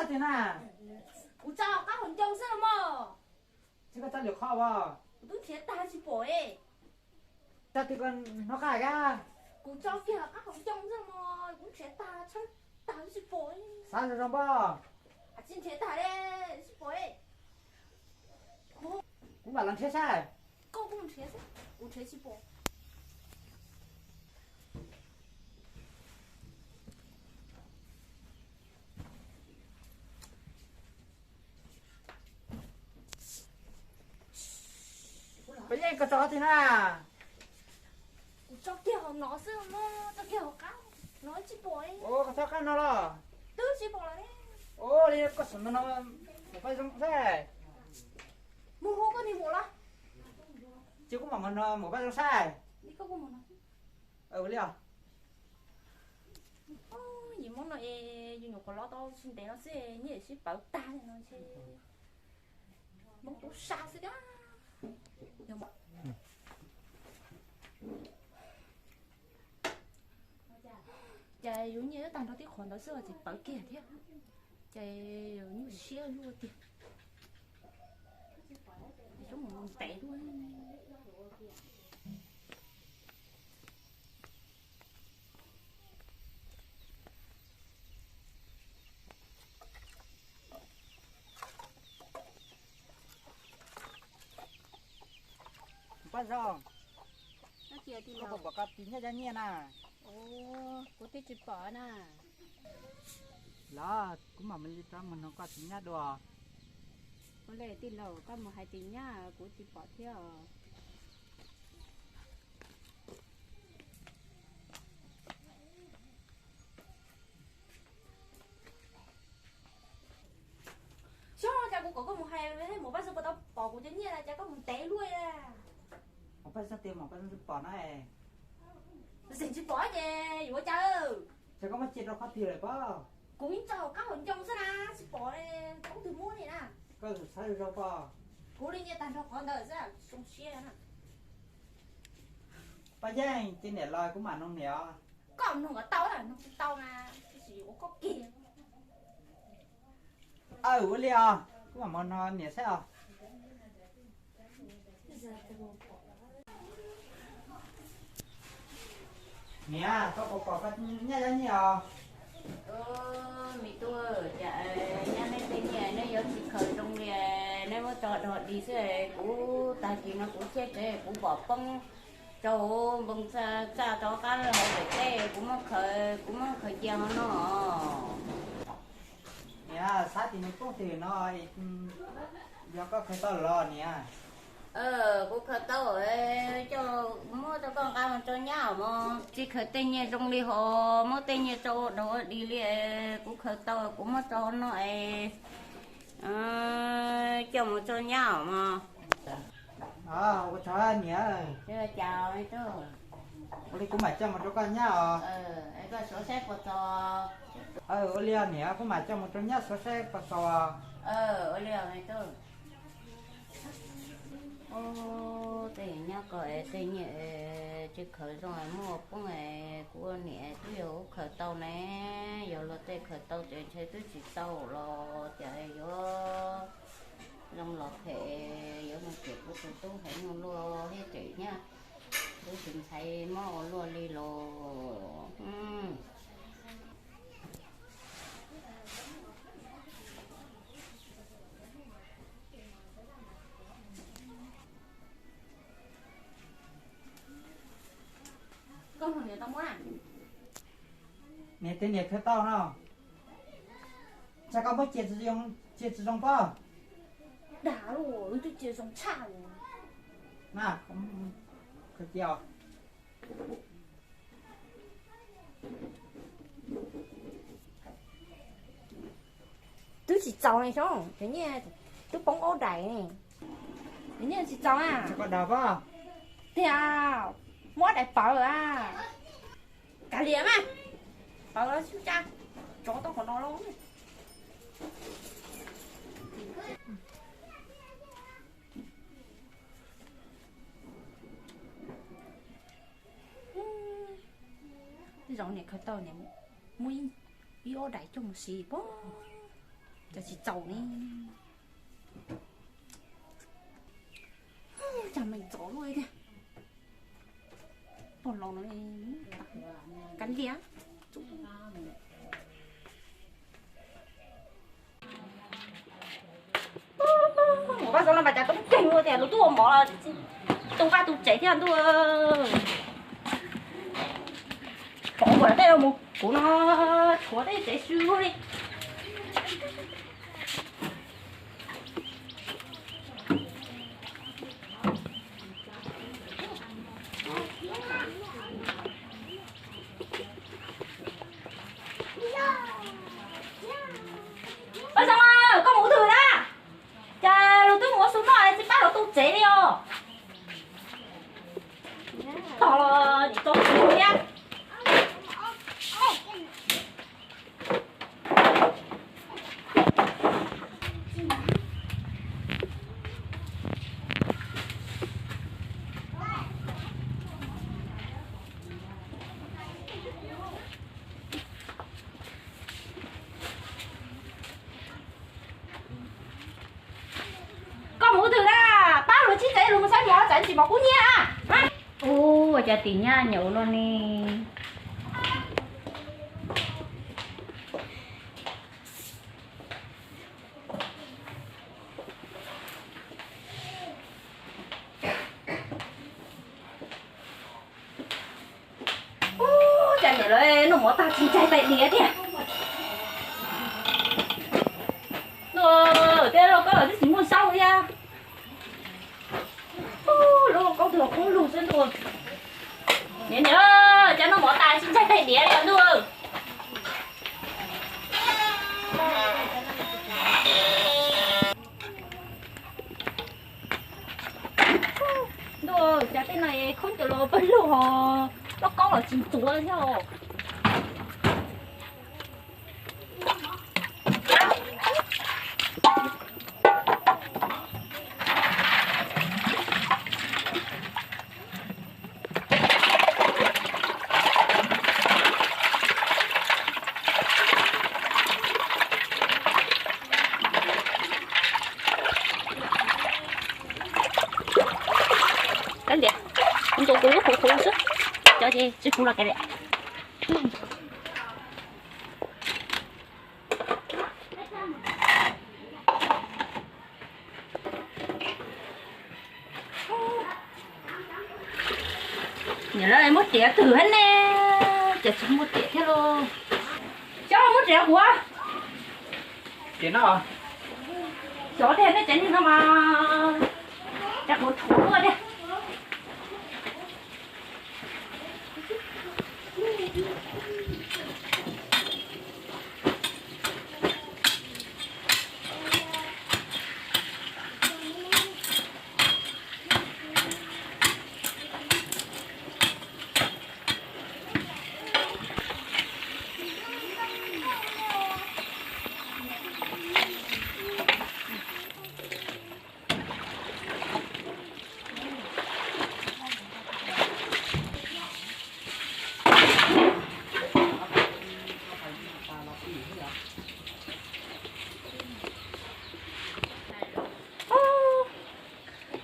Tsis na. Kuv tso qab hauv ncoo xwb los mog. Tsis koj tso lwm qhov as. Kuv twb nrhiav tag tsis pom e. Tso twg koj hnov qab ka. Kuv tso kiag qab hauv ncoo xwb mog, kuv nrhiav tag tshawb tag tsis pom. Xav zoo zoo pob. Tsis nrhiav tag li, tsis pom e. Kuv mam los nrhiav saib. Koj kuj nrhiav xwb, kuv nrhiav tsis pom. Peb yeej koj tso qhov twg na? Kuv tso kiag hauv no xwb, tso kiag hauv qab no tsis pom. Koj tso qab no los? Twb tsis pom lawm. Ua li koj xav no, mus pab zoo saib. Mus hu koj niag muam los. Ces kuv mam mus no mus pab zoo saib. Ua li os. Yim Hmoob no es yus nyuam qhuav los tau tsis ntev no xwb, nyiaj sib pawv tag li no ntshe Hmoob tub sab xwb tiag. Ces yus nyiaj tag nrho tib qhov ntawd xwb ces pawv kiag thiab. Ces yus nyuaj siab luaj tiag. Coj mus ntev luaj. Pab zoo, koj puas pom koj tis nyiaj cov nyiaj na? Kuv twb tsis pom na. Los kuv mam li rov mus nug koj tis nyiaj dua. Ua li tij laug, koj mus hais tis nyiaj kuv tsis pom thiab os. Xyov cas kuv kom koj mus hais, mus pab zoo puas tau pom kuv cov nyiaj, cas koj mus ntev luaj. Mus pab zoo tias mus pab zoo tsis pom na. Tseem tsis pom ces yuav ua cas? Ces koj muab cia rau qhov twg lawm pob? Kuv yeej tso hauv qab hauv ncoo xwb na, tsis pom, ub twg muab li na. Koj xav zoo pob? Kuv li nyiaj tag nrho qhov ntawd xwb, zoo siab na. Pab Yeej, cia niam los kuv mam nug niam os. Koj nug kom tau, nug tsis tau na, tab sis yuav ua koj kiag. Aw, ua li os, kuv mam mus nug niam saib os. Niam, koj puas pom koj nyiaj cov nyiaj os? Me tub, cas nyab neb tej nyiaj neb yuav tsis khaws zoo li, neb muab tso dog dig xwb. Kuv tag kis no kuv cheb tsev kuv pom poob rau hauv npoo txaj rov qab hauv pem teb, kuv muab khaws, kuv muab khaws cia hauv no. Niam, xav tias nws poob twg no, yog koj khaws tau los niam? Kuv khaws tau, coj muab rau koj nqa mus rau nyab mog. Tsis khaws tej nyiaj zoo li hos, muab tej nyiaj tso ua dog ua dig li. Kuv khaws tau kuv muab tso no es coj mus rau nyab mog. Ua tsaug niam. Ua li kuv mam coj mus rau koj nyab os. Koj suav saib puas txog. Ua li niam, kuv mam coj mus rau nyab suav saib puas txog. Ua li os me tub. Tej nyob ko es tej nyiaj tsis khaws zoo muaj poob es kuv niam twb yog kuv khaws tau ne. Yog luag tej khaws tau ces ntshe twb tsis tau los ces yuav zoo los phem, yuav mus cem kuv tus tub haiv neeg luaj thiab ces nyab twb tsis ntshai mob ua luaj li los. Koj niam tau muab na. Niam tias niam khaws tau no. Tsam koj muab cia tsis zoo, cia tsis zoo pob. Dag lawm, wb twb cia zoo tshaj li. Na, khaws cia os. Twb tsis txaus ne xyov, cov nyiaj twb poob ob daim ne. Cov nyiaj tsis txaus na. Koj dag pob. Tiag, muab ob daim pawv a. Kav liam mas, pawv los tsis ua cas, tsov tau qhov no los. Tej zaum niam khaws tau niam muab ib ob daim coj mus siv pob. Cas tsis txaus li. Cas meem txom luaj li thiab. Pog laus no, kav liam. Mus pab xov no mas cas toob keeg ua tias lus tub ua mov los tu paj tu tsev thiab ntuj. Pov ua tej mus kuv no, tshuav tej tsev xwb li. Pab xov, koj mus ua twg na? Cas lus tub mus ua su noj tsis pab lawv tu tsev li os. Tog los tsis tau tu thiab. Koj mus ua twg na? Pab luag tsib tsev lus mus saib mov txawm tsis pom kub nyiab. Ua cas tim nyab nyaum no ne? Ub, cas niam lawv noj mov tag tsis ntsaig pais diav thiab. Ntuj, tej lauj kaub los twb tsis muaj saub thiab. Ub, lub lauj kaub twb los kub lug xwb ntuj. Niam, niam, cas noj mov tas tsis ntsaig pais diav li ntuj. Ntuj, cas tej no khaub ncaws los pawg lug ho, lauj kaub los tsis ntxuav thiab os. Kav liam, kuv ntaus kuv lub qhuav qhuav xwb, cov ces tsis qhuav los kav liam. Niam lawv muab riam twg thiab ne, cas tsis muaj riam thiab lauj. Xyov muab riam kuv. Xyov tiag nej tsev neeg no mas, cas kuv thuam luaj tiag.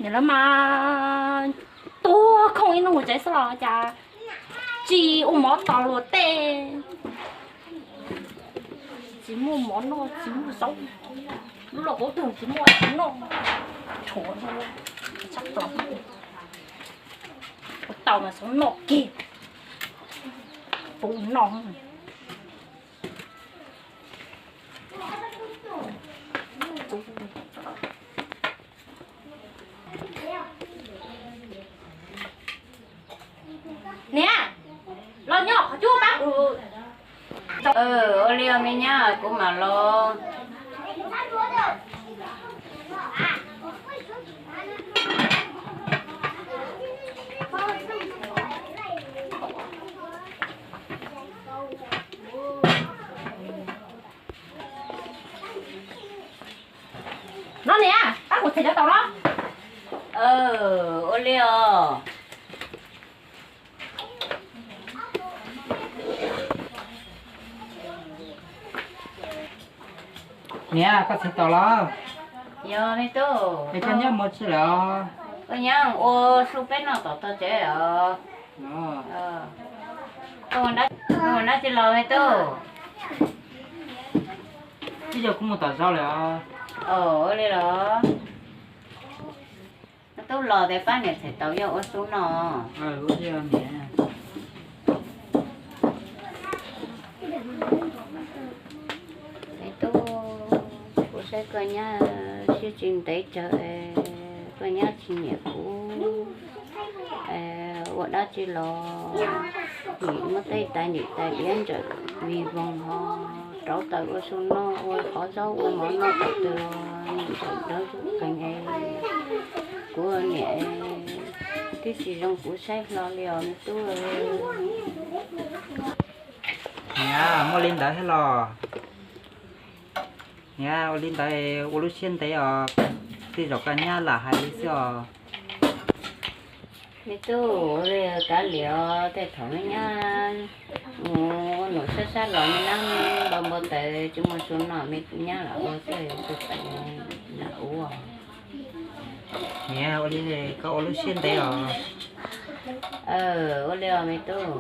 Niam lawv mas tuag khooj ib hnub mus tsev xwb los cas tsis ua mov tos luag tej. Tsis muaj mov noj tsis muaj zaub, lub lauj kaub twg tsis muaj tsis noj, tshuav tshab plaws. Ua tau mas xov noj kiag, puv noj. Niam, los nyob qhov cub pab kuv. Ua li os me nyab, kuv mam los. No niam, pab kuv txiav cov taum no. Ua li os. Niam, koj txiv tau los? Yog me tub. Es koj nyob mus tsi lawm os? Koj nyob ua su peb noj tom tog tsev os. Koj ua dab tsi los me tub? Twb yog kuv mus tom zos lawm os. Ua li los. Tub los ces pab niam txhais taus yog ua su noj. Me tub, kuv saib koj nyab siab tsis ntev tsawg, koj nyab tsis nyiam kuv, ua dab tsi los nim muab tej tais nim tais diav ntsawm vig voog ho rauv taws ua su noj, ua qhov zaub ua mov noj thaum twg los nim ntsawm dawb qees es kuv niam twb tsis zoo kuv saib hlo li os me tub. Niam, muaj li ntawd thiab los? Niam, ua li ntawd ua lub siab ntev os, tej zaum koj nyab lam hais li xwb os. Me tub, ua li kav liam os, tej thaum me nyab mus ua num sab sab los me nyab npau npau taws tsis muaj su noj, me nyab lam ua xwb, lam ua. Niam, ua li koj ua lub siab ntev os. Ua li os me tub.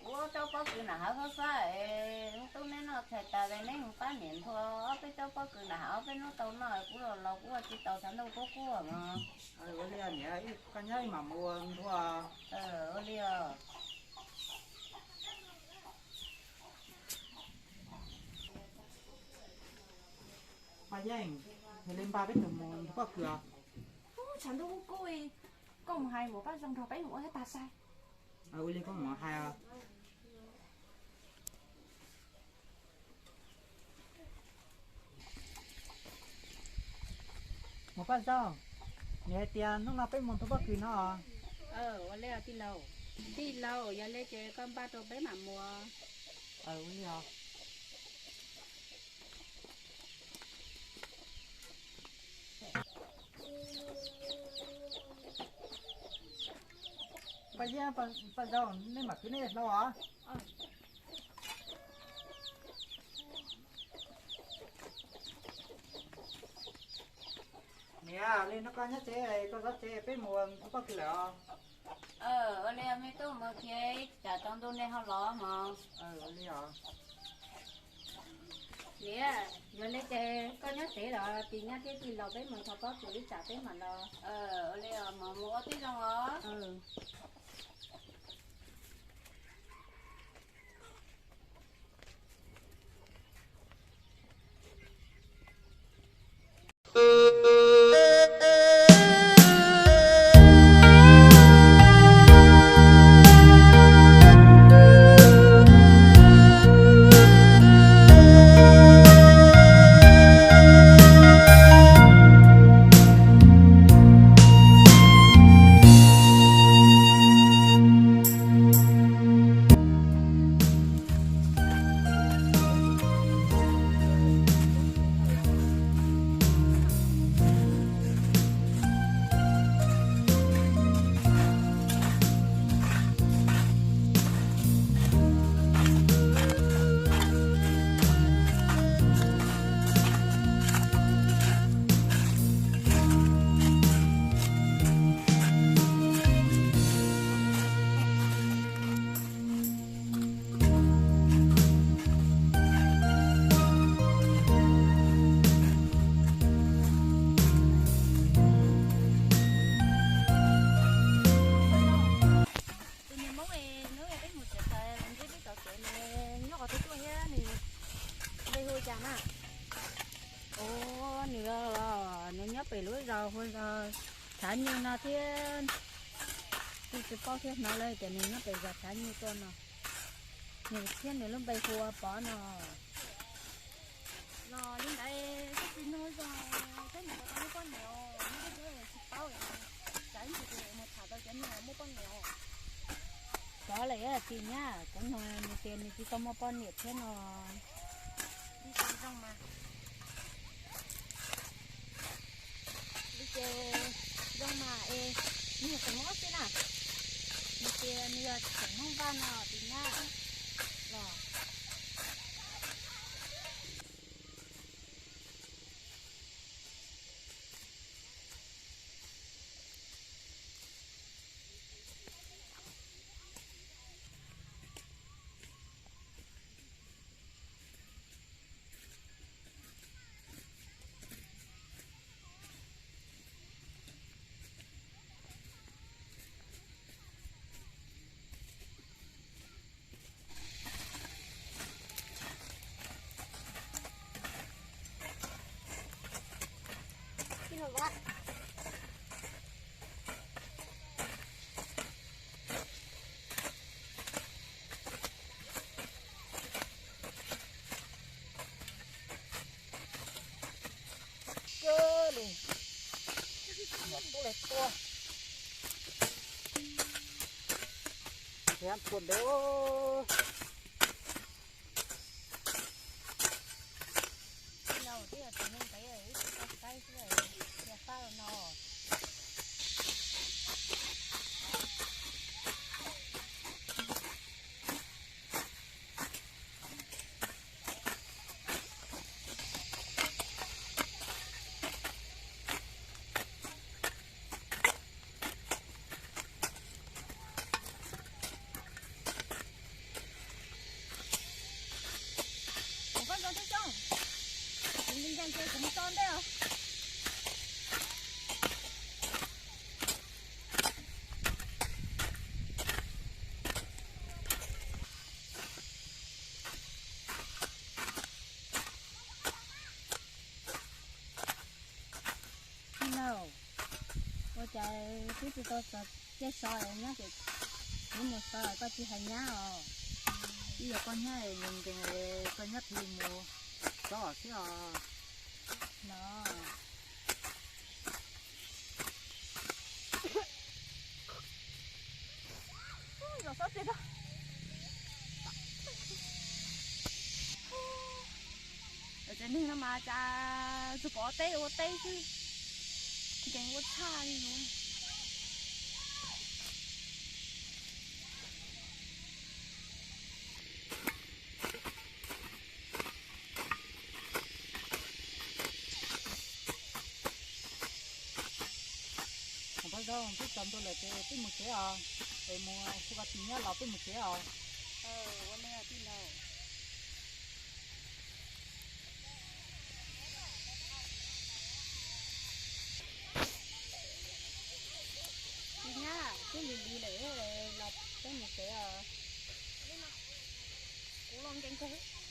Kuv ua tau pob kws nram hav fab fab es tub neb noj txhais tas es neb mus pab niam nthua ob peb tsob pob kws nram hav ob peb hnub tau noj, kuv los los kuv ua tsis tau, thaum ntawd kuv quaj quaj mas. Ua li niam, koj nyob mam mus nthua. Ua li os. Paj Yeej, yog li npaj peb tug mus nthua pob kws os. Tshav ntuj kuj kub, koj mus hais Muam Paj Zoo nrog peb mus ua thiab tag sai. Ua li koj mus hais os. Muam Paj Zoo, nws hais tias hnub no peb mus nthua pob kws no. Ua li tij laug, tij laug, yog li ces koj npaj rau peb mam mus. Ua li os. Paj Yeej, Paj Zoo, nej mam kwv nej hlau os. Niam, li no koj nyob tsev, koj zov tsev, peb mus nthua pob kws lawm os. Ua li me tub, mus khiav tsam tsaus ntuj nej ho los mog. Ua li os. Niam, yog li ces koj nyob tsev los tis nyab thiab tij laug peb mus nthua pob kws ib tsam peb mam los. Ua li os, mus ua tib zoo os. Tus niag Hmoob es hnub peb mus tsev tas ntsib peb tom tsev nws nyob qhov twg tuaj thiab nws npe hu cas na? Ua nws, nws nyob pem lub zos hu zos Tshav Nyuj no thiab. Kuj tsis paub thiab, hnov lawv tias nws nyob pem zos Tshav Nyuj tuaj no. Nws thiab nws lub npe hu ua Pov no. Los li ntawd koj tsis nug zog thiab nws puas tau muaj poj niam os, nyob deb deb tsis paub, tsam ib ntsis mus tham tau cov niag muaj poj niam os. Xyov lawm tsis nyab, kuv nug nws tias nws tsis tau muaj poj niam thiab no. Li tsis zoo mas. Ces zoo mas es nws yog xeem Hmoob xwb na, nws tias nws yog xeem Hmoob Vaj no tus nyab los. Kawg li, nyuam tub le tua, thiab txhua ntev. Tij laug, twb yog tsis neeg ntev, wb tsis tau saib xwb, yog fab no. Kuv pab zoo coob coob, kuv nkees nkees ces kuv mus tso ntej os. Tij laug, ua cas twb tsis tau txog caij so nyob ces wb mus so koj tsis hais nyab os? Ib yog koj nyab nkees nkees, koj nyab plis mus tso xwb os. No. Tsev neeg no mas cas tsuas pom teb ua teb xwb, nkees ua tshaj li. Pab Zaub, twb txog ntua lawm ces peb mus tsev os, es mus hu koj tus nyab los peb mus tsev os. Ua li tij laug. Tij nyab, twb lig lig lawm los peb mus tsev os. Kuv los nkees kawg.